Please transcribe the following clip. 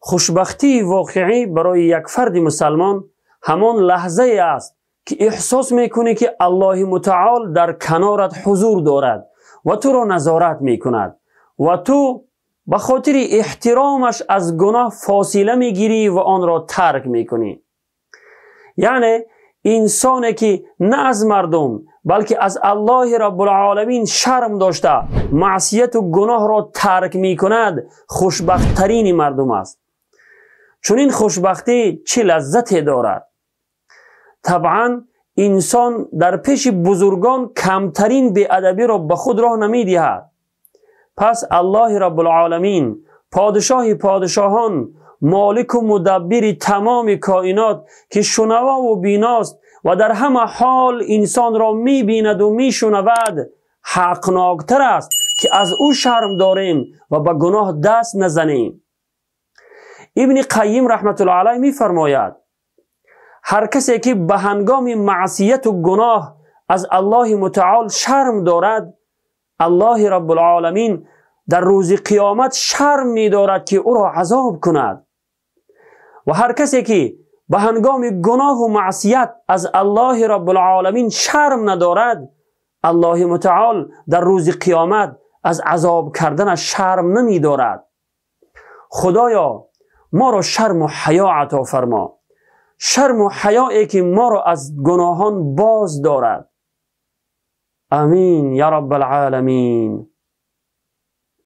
Хушбахтии воқеӣ барои як фарди мусалмон ҳамон лаҳзае аст, ки эҳсос мекунӣ, ки Аллоҳи мутаол дар канорат ҳузур дорад ва туро назорат мекунад ва ту ба хотири эҳтиромаш аз гуноҳ фосила мегирӣ ва онро тарк мекунӣ. Яъне инсоне ки на аз мардум, балки аз Аллоҳи Раббулъоламин шарм дошта, маъсияту гуноҳро тарк мекунад, хушбахттарини мардум аст. Чунин хушбахтӣ чӣ лаззате дорад? Табъан, инсон дар пеши бузургон камтарин беадабиро ба худ роҳ намедиҳад. Пас Аллоҳи Раббулъоламин, подшоҳи подшоҳон, молику мудаббири тамоми коинот, ки шунавову биност ва дар ҳама ҳол инсонро мебинаду мешунавад, ҳақноктар аст, ки аз ӯ шарм дорем ва ба гуноҳ даст назанем. Ибни Қайим раҳматуллоҳ алайҳ мефармояд: ҳар касе ки ба ҳангоми маъсияту гуноҳ аз Аллоҳи мутаол шарм дорад, Аллоҳи Раббулъоламин дар рӯзи қиёмат шарм медорад, ки ӯро азоб кунад, ва ҳар касе ки ба ҳангоми гуноҳу маъсият аз Аллоҳи Раббулъоламин шарм надорад, Аллоҳи мутаол дар рӯзи қиёмат аз азоб карданаш шарм намедорад. Худоё, моро шарму ҳаё ато фармо, шарму ҳаёе ки моро аз гуноҳон боз дорад. Амин я Раббалъоламин.